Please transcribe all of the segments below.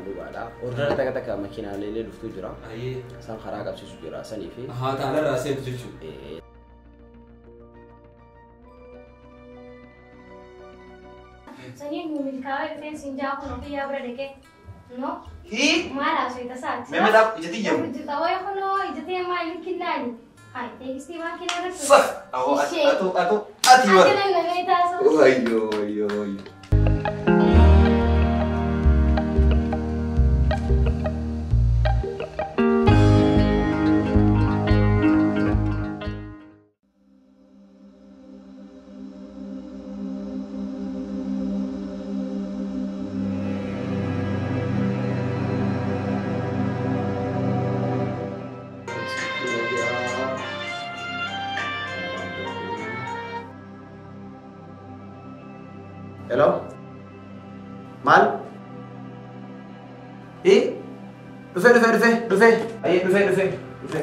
Dhugaadha. Ordara takka takka makiinaalee illee dhuftuu jira. Isaan karaa qabsiisu jira sanii fi. Haa ta'alarraa seentu jechuudha. Saniin nu milkaa'ee dhufeen siin jaa kun ofii yaa bira dhaqee. No? Hii? Maal haasoo tasaati? Mee madaaf ija xiyyamu? Hojjeta kunoo ija ta'e maal killaani? Hai, teeksistii waan kennaa irratti. Saf! Awoo ati atu atu ati bara. Akka namni taasisa. Wayyoo wayyoo wayyoo. Hello? Mal? Eh? Dhufe dhufe dhufe dhufe. Ayyee dhufe dhufe dhufe.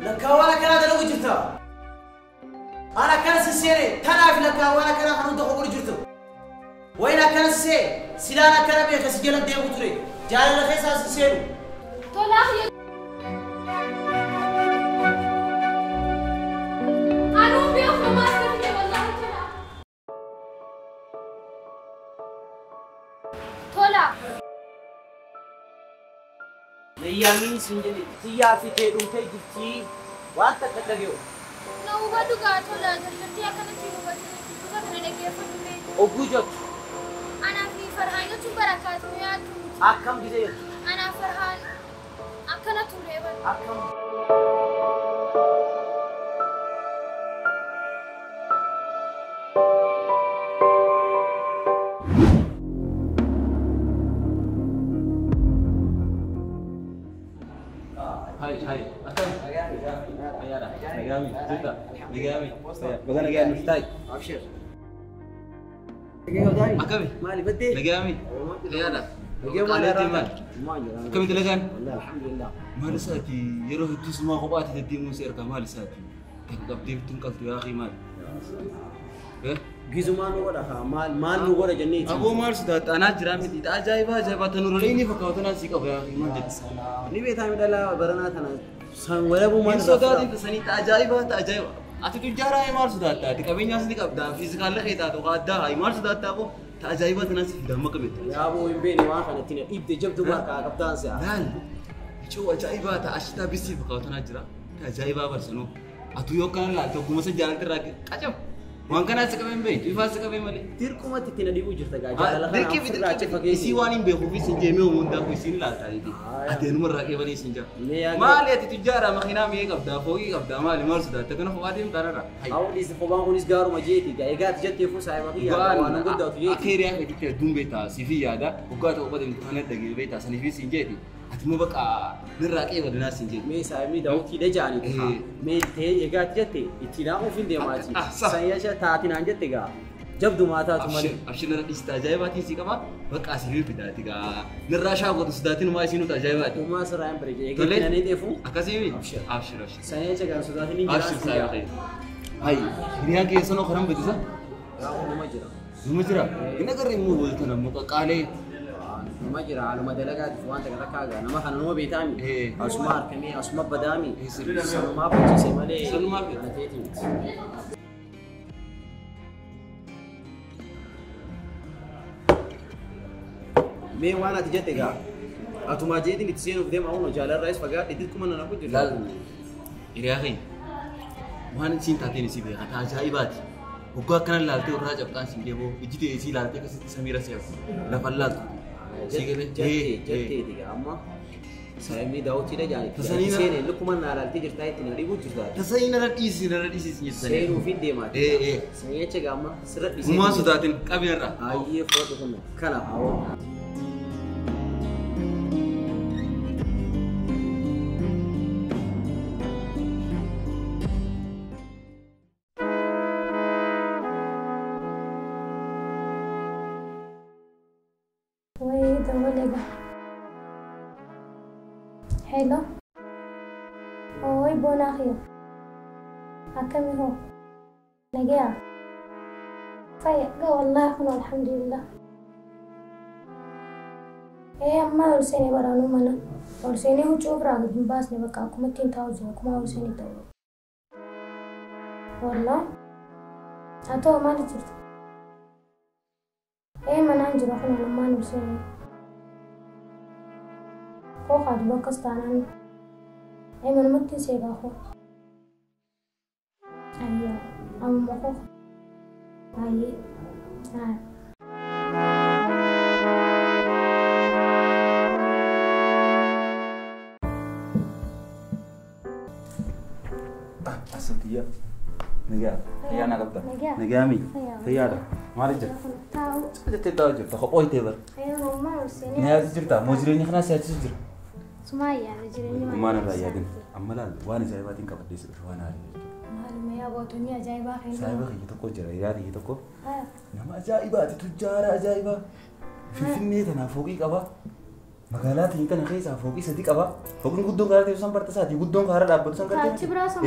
Lakkaawwan akkanaa dalagu jirta. An akkana sisseene tanaaf lakkaawwan akkanaa kan hunda qoqoru jirtu. Wayin akkana sissee silaan akkana beeka si jala deemu ture. Jaalala keessaa sisseenu. Tolaa Anuu beeku namaa asirratti wallahi tola. Tola. Nayyaamiin siin jedhe xiyyaa fitee dhumtee jirti waan takka dhaga'u. Na hubadhu gaa tola jallattii akkanatti hin hubatanii dhuga kana dhaggeeffadhu mee. Ogguu jettu. Anaa fi Farhaan jechuun barakaatu yaaddu. Akkam gisee jettu. Anaa Farhaan akkana ture bara. Akkam. Hai, hai. Akkam? Nagami, jirta? Nagami. Baga nagaa nuuf taa'i. Abshir. Akkami? Maali baddee? Nagami. Nagaadha. Nagee maal Qaaleetti maal? Maal jira? Akkami dalagaan? Wallahi alhamdulillah. Maal isaati yeroo hedduu sumaa kophaati deddeemuun si erga maal isaati? Takka qabdee bittuun qabdu yaa akhi maal? Gizumaa nu godha kaa maal maal nu godha jenneeti. Aboo maal sodaata anaa jiraa miti ajaa'ibaa ajaa'ibaa tanurra inni fakkaatu tanaa si qaba yaa akhi maal jedhu? Ni beekaa midhalaa baranaa tana san walabuu maal Hin sodaatin tasanii ajaa'ibaa ajaa'iba. Ati tujjaaraa maal sodaatta? Ati qabeenyaas ni qabda. Fiizikaalla kee taatu addaa maal sodaatta aboo? Ajaa'ibaa tanaa si fida amma qabeetta. Yaaboo hin beekne waan kana ittiin dhiibde jabdu markaa qabdaan si'a. Laal ijoo ajaa'ibaa ta'a ashitaa bisii fakkaatu tanaa jira. Ajaa'ibaa barsanuu. Atu yoo kana laalte ogummaa isa jaalatti irraa qacam. Waan kanaa si qabeen beektu ifaa si qabeen malee. Dirqumatti ittiin dhiibuu jirta gaa jaalala kana Dirqii fi ofirraa achi dirqii fageessi. isii waan hin beekuuf isin jeemee uumuun daakuu isiin laaltaa jeeti. Ati enuma irraa qeebalee isin jira. Mee yaa Maali ati tujjaara makiinaa mi'ee qabdaa fooqii qabdaa maali maal sodaatta kana kophaa deemtaa irraa. Hawwa dhiisi kophaan kunis gaaruma jeeti gaa egaa ati jettee fuu saayiba kiyyaa waan hin guddaatu jeeti. Akka hiriyaa keetitti hedduun beektaa siif yaada waggaa ta'u qofa deemtu kana dhagee beektaa saniifis hin jeeti. Ati immoo bakka nirraa qeebale naas hin jeeti. Mee saayibni daawwitii dajaanii mee ta'ee egaa ati jette itti naamuuf hin deemaati. Sayyaasha taatinaan jette gaa jabdumaa taatu malee. Abshir nara dhiista ajaa'ibaatiin si qaba bakka asii fidaati gaa nirraa shaakootu sodaatiin maa isiin nuti ajaa'ibaati. Uumaa sirraa hin bareede egaa itti nanii dheefu. Akkasii Abshir. Abshir abshir. Sayyaasha gaan sodaatiin hin Abshir saayiba kee. Hayi hiriyaan keessanoo karan badisa. Numa jira. Numa jira. Inni agarra immoo walitti nammoo qaqqaalee. Numa jira haaluma dalagaatiif waan takka takka gaa nama kana numa beektaami. Asuma harkamee asuma badaami. Sanumaa hojjise malee. Sanumaa Kana ta'eeti miti. Mee waan ati jette gaa atumaa jeetiin itti seenuuf deema huno jaalarraayis fagaadhe dirquma nana kun jirta. Laal hiriyaa keenya waan isiin taateen isii beeka taa ajaa'ibaati. Waggaa akkana laaltee irraa cabxaan siin deeboo ijji ta'e isii laaltee akkasitti samiira seefu lafan laaltu. Sii galee Jetteeti gaa amma Saayimni daawwitiidha jaani. Tasanii Seene lukkuma naalaaltee jirtaa itti na dhibu jirtaa. Tasanii narra dhiisi narra dhiisi jettanii. Seenuu fi deemaa. Ee. Sanyii achi gaama sirra dhiisee. Gumaa sodaatin qabinarra. Ayyee fudhatu kun kana hawwa. Hello. Oi bonahiyo. Akkami hoo? Nagaa. Faya ga wallahi kun alhamdulillah. Amma ol seenee baraanuu mana. Ol seenee huccuu ofirraa gad hin baasne bakka akkuma ittiin taa'u jira akkuma ol seenee ta'u. Wallahi. Haa ta'u maali jirta? Manaan jira kun ammaan ol seenee. Koo haadhu bakkas taanaan. Manumatti seegaa koo. Ayyaa amma koo. Ayyee. Haa. Asantiyya. Nagaa. Fayyaa naa qabda. Nagaa mi? Fayyaadha. Maali jira? Taa'u. Jettee taa'u jirta. Kophoo bar. Ammaan ol seenee. Ni yaadu jirta. Moo jireenya kanaa si yaachisu jira? Sumaayyaa jireenya Maal irraa yaadin? Amma laal waan ajaa'ibaatiin qabadhee si dhufe waan haaraa jechuudha. Maaluma yaa gootonni ajaa'ibaa kennu. Saayiba kiyya tokko jira. Hiriyaa kiyya tokko. Nama ajaa'ibaati tujjaara ajaa'ibaa. Finfinnee tanaaf fooqii qaba. Magaalaa tiyya tana keessaa fooqii sadi qaba. Fooqiin guddoon karaa teessu san barta isaati. Guddoon karaa dhaabbatu san gartee. Achi biraa san.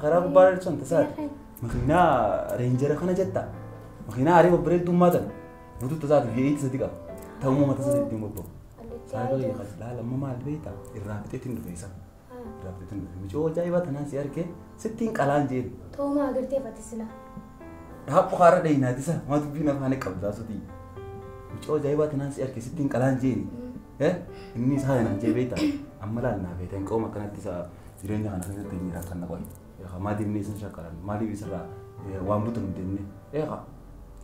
Karaa gubbaa dhaabbatu san tasaati. Makiinaa reenjera kana jetta. Makiinaa arii babbareeddummaa tana. Guutuu tasaati V8 sadi qaba. Ta'ummaa mataa isaa ittiin bobba'u. Saayiba kiyya kan laala amma maal beektaa? Irraa fixeetiin dhufe isa. Irraa fixeetiin dhufe. Micoo ajaa'ibaa tanaan si argee sittiin qalaan jeen. Toomaa agartee fatisila. Dhaabbu kaara dhayinaati isa. Maa dubbiin afaan qabdaa sutii. Micoo ajaa'ibaa tanaan si argee sittiin qalaan jeen. Inni isaa kanaan jee beektaa? Amma laal naa beektaa hin qabu akkanatti isa jireenya kana keessatti hin jiran kan naqoon. Maa deemnee isin shakkaran maaliif isarraa waan butu nu deemnee.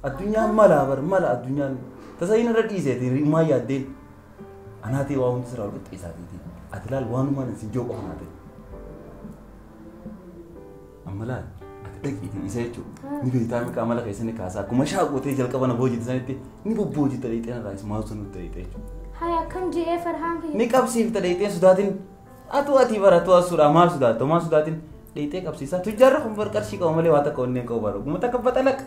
Addunyaan mala bar mala addunyaan tasa inni irra dhiiseetiin maa yaaddeen. Anaa ta'e waa hundi sirraa wal qixxeessaatiiti. Ati laal waanumaan isin jiru qofa naa ta'e. Amma laal ati dhaqiitii isa jechuudha. Ni beektaa miqaa mala keessa ni kaasaa akkuma shaaqootee jalqaba na boojite sanitti ni bobboojite dheexeen irraa maal sun nutti dheexee jechuudha. Haya akkam jedhee Farhaan kiyya. Ni qabsiifta dheexeen sodaatin atu ati baratu asuudha maal sodaattu maal sodaatin dheexee qabsiisaa tujjaarra kun bar qarshii qabu malee waa takka onneen qabu bara guma takka baxalaq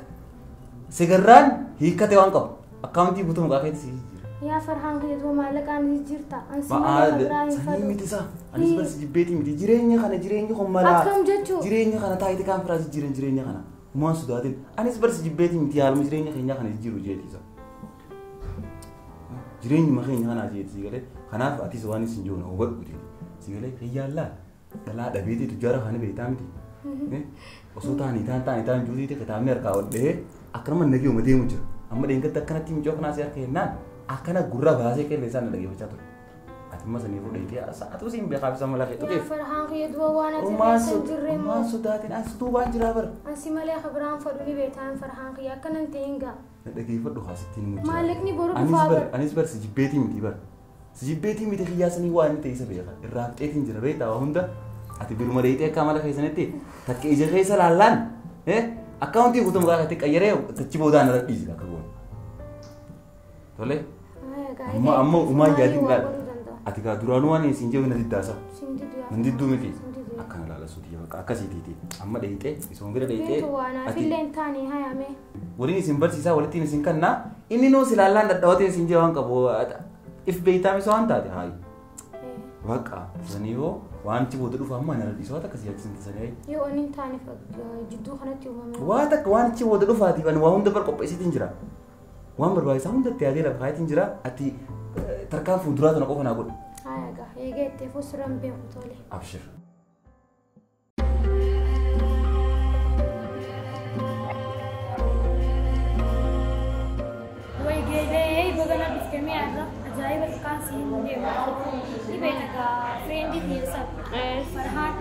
sigarraan hiikkate waan qabu akkaawuntii guutuu maqaa keetti si jijjiira. Yaa Farhaan kiyya too maallaqaan jijjiirta ansi malee biraa hin Sanii fadhu. miti isaa anis barsi jibbeetii miti jireenya kana jireenyi kun malaa Akkam jechuu? jireenya kana taayiti kaan firaa jijjiiran jireenya kana Umaan sodaatin anis barsi jibbeetii miti haaluma jireenya keenyaa kana jijjiiru jeeti isa. Jireenyuma keenya kanaa jeeti si galee kanaaf atis waan isin jiru na hubadhu jeeti si galee hiyyaallaa dhalaa dhabeetii tujjaara kana beektaa miti. Osoo taanii taan taanii taan juutiiti kitaabni harkaa ol dhahee akkanuma nagiyuma deemu jira. Amma dheengatta akkanatti mucoo kanaa si harka jennaan akkana gurra baasee qilleensaan na dhageeffachaa ture. Ati amma sanii fuudheetii sa'atuu siin beekaa bisa mala kee Yaa tuqeef. Farhaan kiyya du'a waan ati keessa hin jirre moo. Umaan sodaatin as duubaan jiraa bara. Ansi malee kabiraan fadhu ni beektaan Farhaan kiyya akkanan ta'in gaa. Na dhageeffadhu haasittiin immoo jira. Maallaqni boru dhufaa bara. Anis bar si jibbeetii miti bara. Si jibbeetii miti kiyyaa sanii waan inni ta'e isa beeka. Irraa fixeetiin jira beektaa waa hunda. Ati biruma dheeyxee akka amala keessanitti takka ija keessa laallaan akkaawuntii guutuu maqaa keetti qayyaree tachi boodaan irra dhiisi akka goonu. Tole. Amma amma umaan yaadin laal. Ati gaa duraanuu waan isin jiru na diddaasa. Nan didduu miti. Akkana laala suutii bakka akkasiitiiti. Amma dheeyxee isuma bira dheeyxee. Ati illee hin taane hayame. Waliin isin barsiisaa walittiin isin kannaa inni nuu silaallaan dhadhaawatee isin jee waan qabu if beektaa misa waan taate haayi. Bakka saniifoo waan achi booda dhufu amma na dhiisu waan akkasii yaachisan tasanii. Yoo inni hin taane jidduu kanatti uumame. Waan takka waan achi booda dhufaatiif ani waa hunda bar qopheessitiin jira. Waan barbaachisaa hunda itti yaadee lafa kaayetiin jira ati tarkaan fuulduraa tana qofa naa godhu. Haya gaa eegee itti fuusiraan beeku tole. Abshir. Way geelee bagana dhuftee mi'aarra ajaa'iba xiqqaan si hin deemu. Ni beekta friendii keessa Farhaan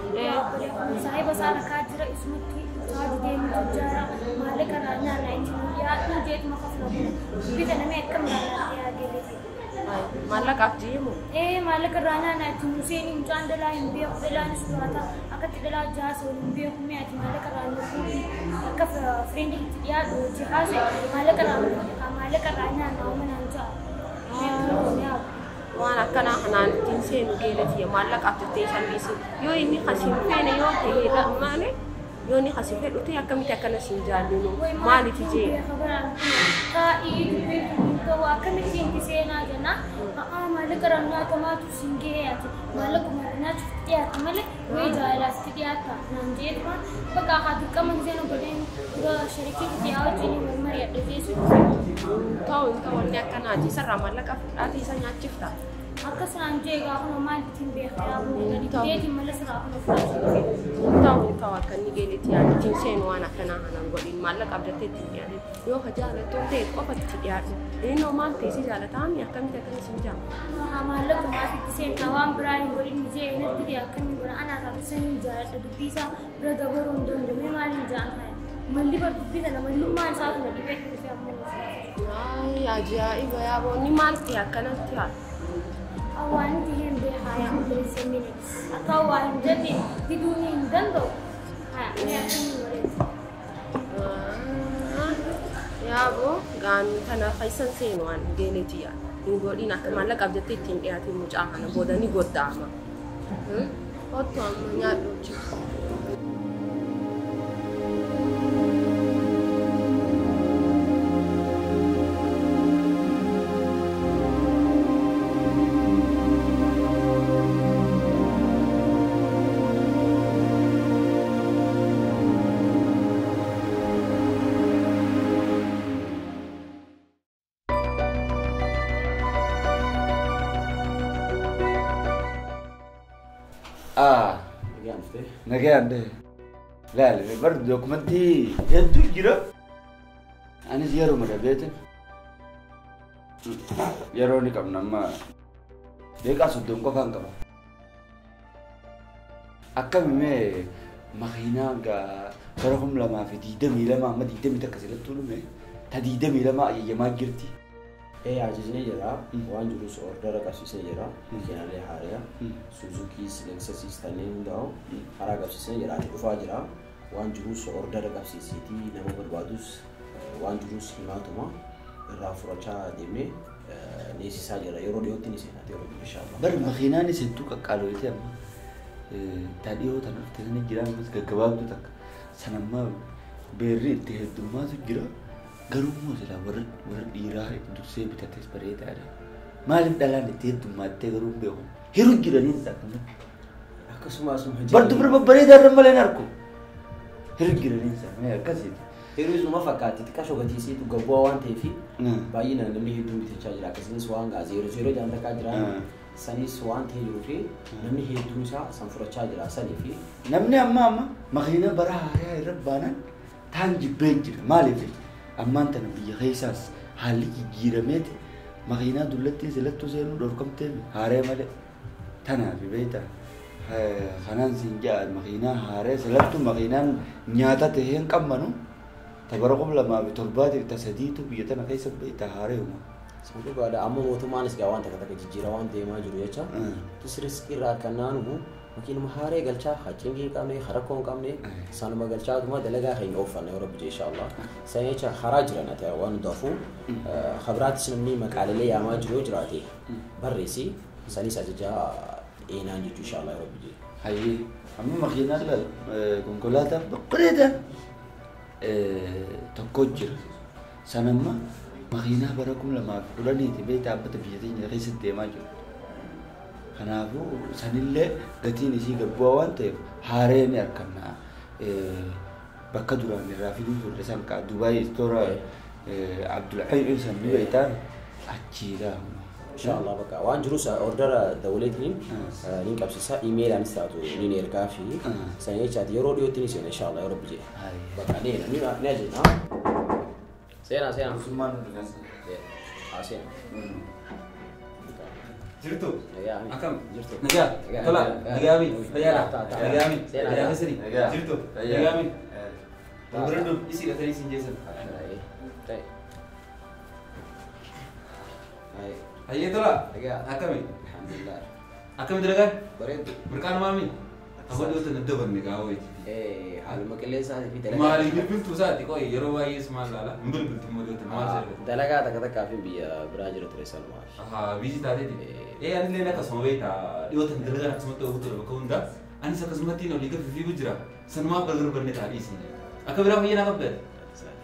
saahiba isaa rakkaa jira isumatti taaju deemu tujjaara maallaqa irraa nyaanna itti dhiyaatu jeetuma kafla bita namni akkam laalaa yaa geelee. Maallaqaaf jeemu? Maallaqa irraa naannaa itti Museen mucaan dhalaa hin beeku dhalaanis soraata akkatti dhalaa jaasa waliin beeku mi'aati maallaqa irraa nufuudhi akka fireendii itti dhiyaatu hojii haase maallaqa irraa nufuudhi maallaqa irraa naannaa manaan ja'a. Waan akkanaa kanaan ittiin seenu geelati maallaqaaf jettee isaan dhiisin yoo inni kasiin feene yoo ta'e malee yoo inni kasiin fedhu ta'e akkamitti akkana siin jaallinu maaliif jee? Taa'ii dubbiin ta'u akkamitti inti seenaa jenna maallaqa irraa nyaatamaatu siin gahee ati maallaquma nyaachuuf dhiyaata malee wayii jaalalaaf dhiyaata naan jeetuma bakka haa dirqama seenuu godheen dura sharikii dhiyaa wajjin wal mari'adha jeesu. Ta'u hin ta'u wanni akkanaati isarraa maallaqa fudhaatee isa nyaachifta. Akkasumaan jee gaafa maal ittiin beekaa deetiin malee sirraa kun fudhachuu. Ta'u hin ta'u akka inni geeletti yaaddu seenu waan akkanaa kanaan godhin maallaqa abdattee ittiin dhiyaate yoo ka jaalattu ta'e qofa itti dhiyaadhu inni maal ta'e si jaalataami akkamitti akkana siin jaala. Maallaqa maaf itti seentaa waan biraa hin godhin jee natti dhiyaa akka inni godha anaa kaabisa hin jaaladha dubbii isaa bira dabaruu hin danda'u maal hin jaan malli bar dubbii kana mallummaan isaa kun dhibee dhufe ammoo. Ajaa'iba yaa boonni maal ta'e akkanatti haa. Wanti hin beekaa yaa obboleessa mini akka waa hin jenne diduun hin danda'u haa mee akkamii godheeti. Yaaboo gaan tana fayyisan seenu waan geeleeti yaa hin godhin akka maallaqa abdattee ittiin dhiyaatin mucaa kana booda ni godda'ama. Otto amma nyaadhu hojii. Nagaan deh. Laal bar dokumentii hedduu jira. Anis yeroo madabeete. Yeroo ni qabna amma deeqaa 30 qofaan qaba. Akkami mee makiinaa gaa bara 2022 amma 21 silattuu dhume ta 22 ayyamaa jirti. Ajajnee jira waan jirus ordara qabsiisee jira makiinaalee haaraa Suzuki Lexus kanneen hundaa'u karaa qabsiisee jira ati dhufaa jira waan jirus ordara qabsiisiitii nama barbaadus waan jirus himaatuma irraa furachaa deemnee neesisaa jira yeroo dhiyootti ni seenaa yeroo inshallah. Bar makiinaan hedduu qaqqaaloote amma ta dhiyoo tan dhufte sana jira ammas gaggabaabdu takka sanammaa beerri itti heddummaatu jira. Garuu immoo silaa warra dhiiraa dursee bitates bareedaadha. Maaliif dhalaan itti heddummattee garuu hin beeku. Hiruu jiraniis akkuma. Akkasumas Bar dubara babbareedaa irra malee hin argu. Hiruu jiraniis akkasiiti. Hiruu isuma fakkaatti xiqqaa shogatiisiitu gabbu'aa waan ta'eef baay'inaan namni hedduun bitachaa jira. Akkasumas waan gaa 0-0 jaan takkaa jira. Sanis waan ta'ee jiruu fi namni hedduun isaa san fudhachaa jira sanii fi. Namni amma amma makiinaa bara haaraa irra baanaan taan jibbee jira maaliif? Ammaan tana biyya keessaas haalli jijjiirameeti makiinaa dullattii silattuu seenuu dhorkamtee haaree malee tanaaf beektaa kanaan siin ja'a makiinaa haaree silattuu makiinaan nyaata ta'ee hin qammanu ta bara 2007 ta 3 biyya tana keessa beektaa haaree uma. Dhugaadha amma mootummaanis gaa waan takka takka jijjiira waan deemaa jiru jecha tus riskii irraa kan naanu makiinuma haaree galchaa haccingii hin qabne harakkoo hin qabne sanuma galchaatuma dalagaa keenya ooffanna yoo rabbi inshallah. San jecha haraa jiran ati waan hundaafuu habiraattis namni maqaalelee yaamaa jiru yoo jiraate barreessi sanis ajajaa eenaan jechuu inshallah yoo rabbi jee. Hayyee amma makiinaan laal konkolaataan babbareedaa tokko jira. Sanamma makiinaa bara 2010 beektaa dhaabbata biyya teenya keessatti deemaa jiru. Kanaafuu sanillee gatiin isii gabbu'aa waan ta'eef haaree ni arganna. Bakka duraan irraa fiduu turre san kaa Dubaay istoora Abdulhayy san ni beektaan achiidha. Inshallah bakka waan jirus ordara dawleetiin ni qabsiisa imeelaanis taatu ni ergaa fi san jechaati yeroo dhiyootti ni seena inshallah yoo rabbi jee. Bakka ni ni ajajna. Seena seena. Usmaan nu Haa seena. Jirtu? Akkam? Jirtu. Nagaa? Tola? Nagaami? Fayyaadha? Nagaami? Nagaa keessanii? Jirtu? Nagaami? Dubarri isii dhatanii siin geessan. Hayyee tola. Egaa. Akkami? Alhamdulillah. Akkami dalagaa? Bareedu. Mirqaan maami? Amma dhiyootti na dabarne gaa wayi. Haaluma qilleensaatii fi dalagaa. Maali bilbiltuu isaati qoy yeroo baay'ees maal laala? Hin bilbiltu immoo dhiyootti maal sirrii? Dalagaa takka takkaa fi biyya biraa jira ture sanumaaf. Ahaa biizii taateeti. Anillee akkasuma beektaa dhiyootti dalagaan akkasumatti ooluu ture bakka hundaa. Anis akkasumatti olii gadi fiiguu jira. Sanumaaf gargar barnee taa'anii Akka biraa fayyaa naa qabdaati.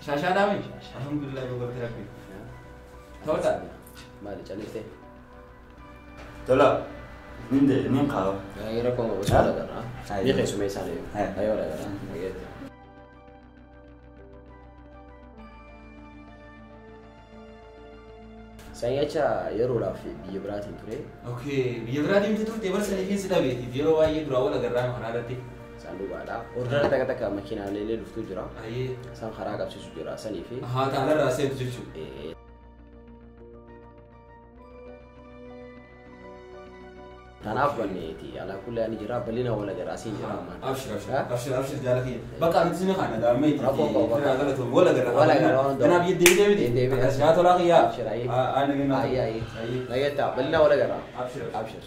Shaashaa dhaame? Alhamdulillah gogartee rabbi. Ta'uudha. Maali calliftee? Tola. Nin qaba. Yeroo koo osoo lagarraa. Ni keessumee isaanii. Ayoo lagarraa. Sanyacha yeroodhaaf biyya biraatiin ture. Okay, biyya biraatiin turte bara sanii keessa dhabeeti. Yeroo baay'ee duraa wal agarraa karaa irratti. Saanduqaadha. Ordara takka takka makiinaalee illee dhuftuu jira. Isaan karaa qabsiisu jira sanii fi. Haa taalarraa seentu jechuudha. Kanaaf banneeti alaa kullee ani jira bal'ina wal agarraa siin jira ammaan. Abshir abshir abshir abshir jaala kiyya. Bakka nuti sin kana daamee itti. Rakkoo qabu Firaa galatoom wal agarraa. Wal agarraa waan Kanaaf deebi'ee miti. Deebi'ee. Akkas yaa tolaa kiyya. Abshir ayyee. Ani kenna. Ayyee ayyee. Nageettaa bal'ina wal agarraa. Abshir abshir.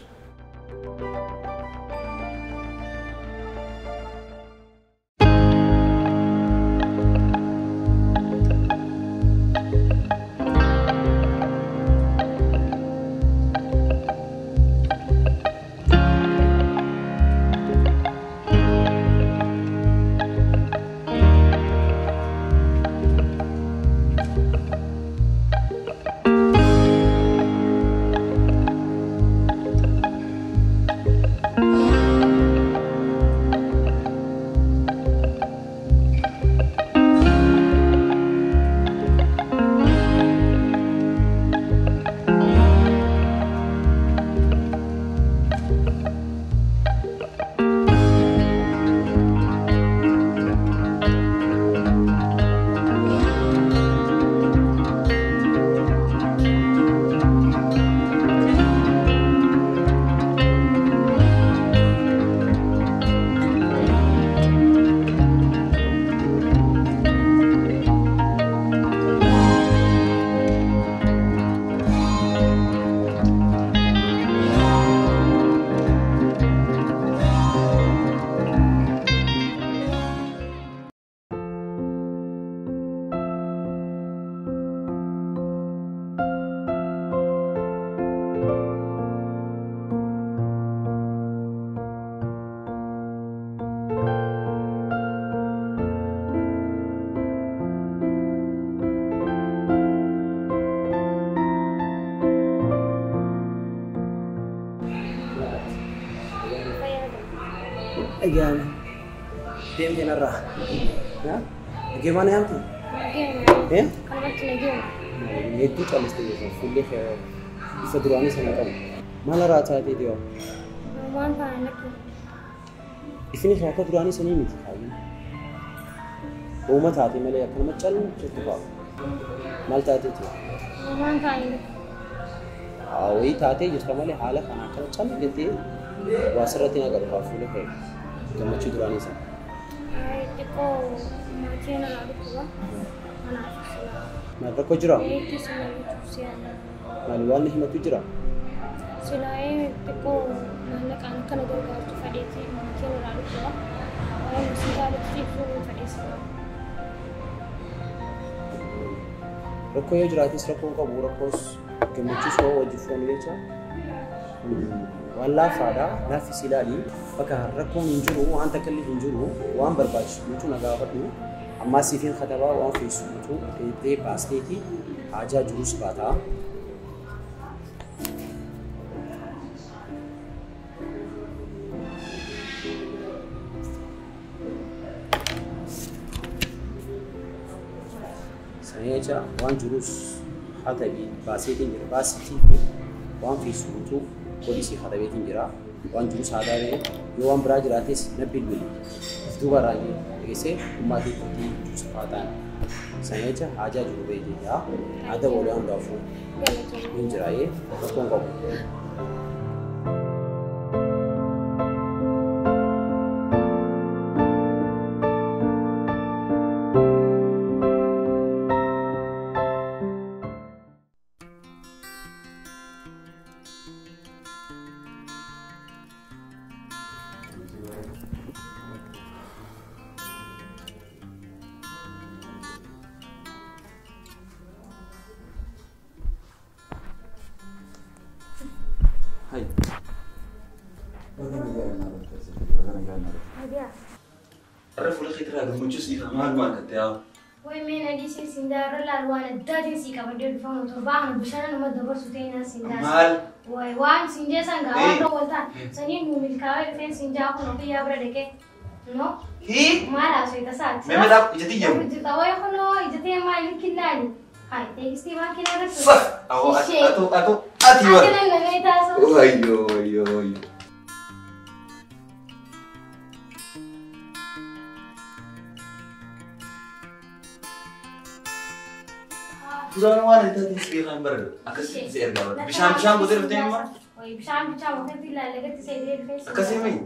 Egaan deemtee narraa. Nageemaa na yaamte? Kanumatti nageema. Hedduu callistee jirta fuullee bifa duraanii sana qabu. Maal irraa taatee deema? Waan taane natti. Ifni kee akka duraanii sanii miti kaayyuu. Uuma taate malee akkanuma callu jirtu fa'a. Maal taateeti? Waan taane natti. Wayii taatee jirta malee haala kana akkana callu jettee waa sirratti na qabu fuula kee gammachuu duraanii sana. Xiqqoo maatiin irraa dhukkuba. Kanaaf silaa. Maal rakkoo jira? Itti silaa jechuuf si'aadha. Maal waan himatu jira? Silaayee xiqqoo maallaqaan akkana gargaartu fedheeti maatiin irraa dhukkuba. Waa'ee hospitaalitti ibsuu fedhee silaa. Rakkoo yoo jiraates rakkoon qabu rakkoos gammachuus waan wajjin furan jecha waan laafaadha laaffisi ilaali bakka rakkoon hin jiru waan takka illee hin jiru waan barbaachisu guutuu na gaafadhu ammaa siifin katabaa waan feesu guutuu deebitee baasteeti haajaa jirus baataa. Saneecha waan jirus hatabii baaseetiin jira baasitii waan feesu guutuu poolisii hatabeetiin jira waan jirus aadaa ta'e yoo waan biraa jiraates na bilbili of duuba raayee dhageessee ummaatii kootii jirus faataan saneecha haajaa jiru beekee jira aadaa walii hundaafuu hin jiraayee rakkoon qabu. Gammachuus ifa maal maal kattee haa? Way mee nadiisin sindaarra laal waan addaatiin sii qabadee dhufamu torbaa bishaan nama dabarsu ta'inaan sindaasa. Maal? Way waan sinjee san gaa waan dhoowwataan saniin nu milkaa'ee dhufeen sinjaa kun ofii bira dhaqee. No? Hii? Maal haasoo tasaati? Mee madaaf ija xiyyamu? Jirta way kunoo ija ta'e maal kinnaani? Hai teekstii waan kinna irratti. Saf! Awoo atu atu ati war. Akka namni taasoo. Wayyoo wayyoo wayyoo. Duraan waan adda ta'e si beekan bareedu. Akkasitti si ergaa bareedu. Bishaan bishaan gootee dhuftee immoo? Bishaan bishaan gootee ilaalee seetee dhufee. Akkasii mii?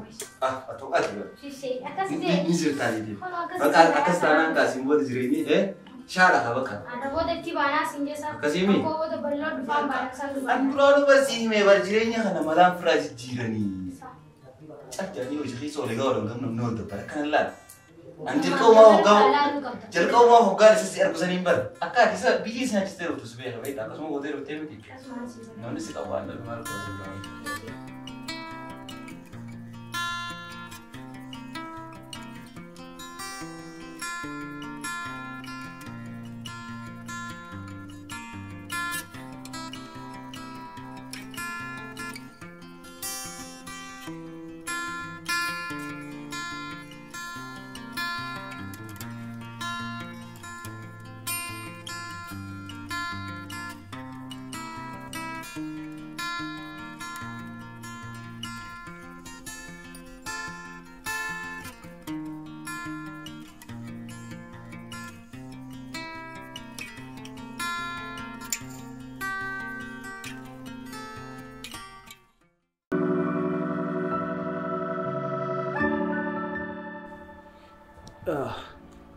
Ah atu ati bara. Shishee akkasii. Ni jirtaa ni Bakka akkas taanaan kaasiin booda jireenyi shaadha haa bakka. Ana booda itti baanaa siin jeessa. Akkasii mii? Akkoo booda bal'oo dhufaan baanaa san dhufaan. An duraanuu barsiisni mee bar jireenya kana malaan firaa jijjiiranii. Cajjanii hojii keessa olii gahaa waliin gamna nama dabbara kana laala. An jalqabumaa hoggaan isa si argu saniin bara. Akka ati isa biyyi isin achistee dhuftu si beeka beektaa akkasuma gootee dhuftee miti. Namni si qabu waan dhabe maal qoosuu.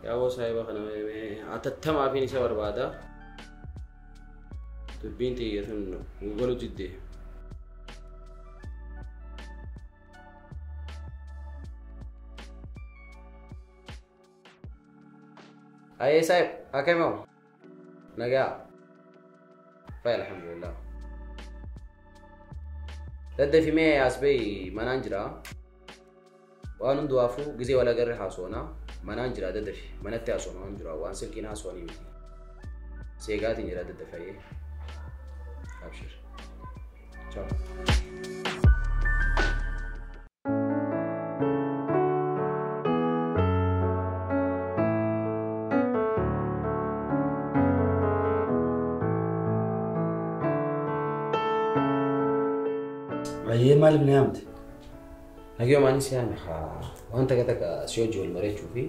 Yaaboo saayiba kana atattamaa fi isa barbaada. Dubbiin xiyya sun galu diddee. Ayyee saayib akkamiin nagaa fayya alhamdulillah. Daddafimee as bahi manaan jira. Waan hundumaafuu gizee wal agarre haasoonaa. Manaan jira daddafi manatti haasoona waan jira waan silkiin haasoonii miti. Seegaatiin jira daddafayee. Abshir. Ciao. Ayyee maaliif na yaamte? Nagiyoo maanis yaame haa waan takka takka si hojii wal mari'achuu fi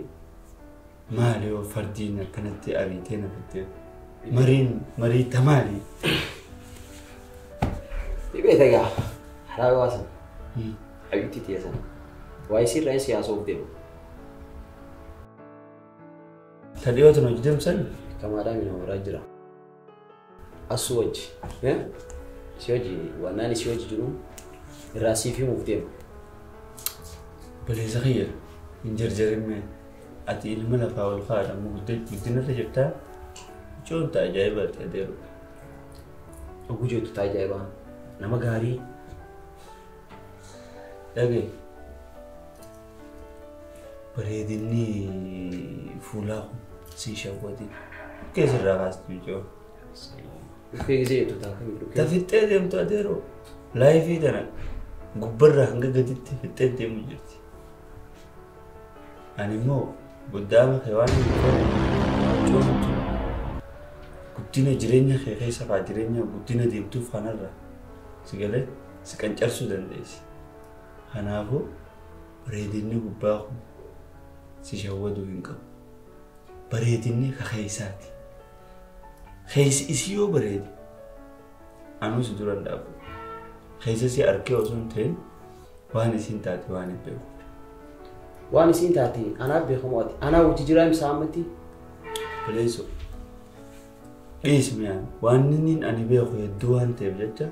Maali yoo fardiin akkanatti ariitee na fittee mariin marii tamaali. Dhibee tagaa haraawaa sana abiitti tiya sana waa'ee sirraa siyaasa of deema. Ta dhiyootan hojii deemsan? Kamaadhaa mina horaa jira. Asuu wajji si hojii wannaan si hojii jiru irraa siif himuuf deema. Baleessa kiyya hin jarjarinne ati ilma lafaa ol kaadha guddina irra jirtaa ijoon ta'a ajaa'ibaa ta'e adeerudha. Oguu jettu ta'a ajaa'ibaa nama gaarii. Dhagaye bareedinni fuulaa kun si shawwatin keessa irraa kaastu ijoo. Dhukkee gisee jettu ta'a kamii dhukkee. Ta fixxee deemtu adeeroo laayifii tana gubbarraa hanga gaditti fixxee deemu jirti. Ani immoo goddaama kee waan hin feene coomtu guddina jireenya kee keessa fa'aa jireenya guddina deemtuuf kanarra si galee si qancarsuu dandeessi. Kanaafuu bareedinni gubbaa kun si shawwaduu hin qabu. Bareedinni ka keessaati. Keessi isii yoo bareede anuu si dura hin dhaabu. Keessa si arkee osoo hin ta'in waan isiin taate waan hin beeku. Waan isiin taate anaaf beekamu ati anaa wajji jiraa imsa ammatti. Bileeso dhiismi waan inni ani beeku hedduu waan ta'eef jecha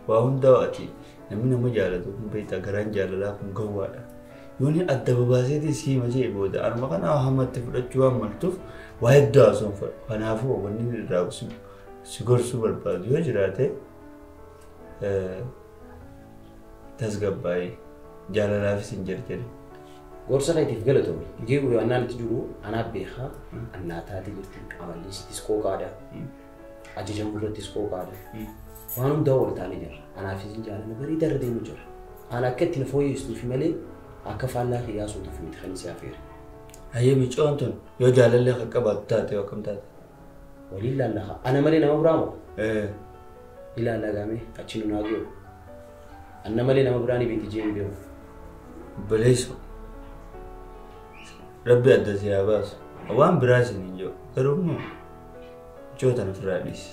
waa hundaa ati namni nama jaalatu kun beektaa garaan jaalalaa kun gowwaadha. Yooni adda babaaseetii si hima jee booda anuma kana hamatti fudhachuu waan maltuuf waa hedduu haasoo fudhu. Kanaafuu wanni inni irraa si gorsuu barbaadu yoo jiraate tasgabbaa'ee jaalalaafis hin jarjarin. Gorsa keetiif galatoomi. Geewu yoo annaan itti jiru anaaf beekaa annaa taatee jirti amalli isittis qooqaadha. Ajajamuu irrattis qooqaadha. Waan hundaa wal taanee jirra. Anaaf isin jaalala bareedaa irra deemu jira. Ana akka ittiin fooyyessuufi malee akka faallaa kiyyaasuutuuf miti kan isii afeere. Hayyee micoon tun yoo jaalallee akka qabaattu taate yoo akkam taate? Waliin laallaha. Ana malee nama biraa moo? Ilaallaa gaamee achi nu naa geewu. Anna malee nama biraa ni beekti jee hin beeku. Obboleessoo. Rabbi adda si haa baasu. Waan biraa isin hin jiru. Garuu immoo micoo tana ofirraa dhiisi.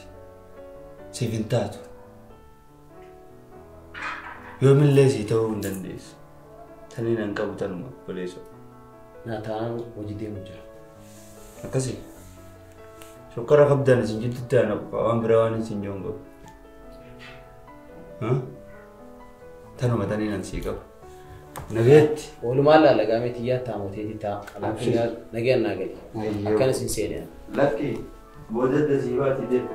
Siif hin taatu. Yoomillee sii ta'uu hin dandeessu. Taniin an qabu tanuma obboleessoo. Naa taanaan hojii deemu jira. Akkasii. Shokkara qabdaan isin jidduutti ana qofa waan biraa waan isin jiru hin qabu. Tanuma taniin an sii qaba. Nagayetti. Oolumaan laallagaamee xiyyaa taamoteeti ta'a. Nagayaan naa gali. Akkana sin seenee. Lakki booda adda sii baati deemu.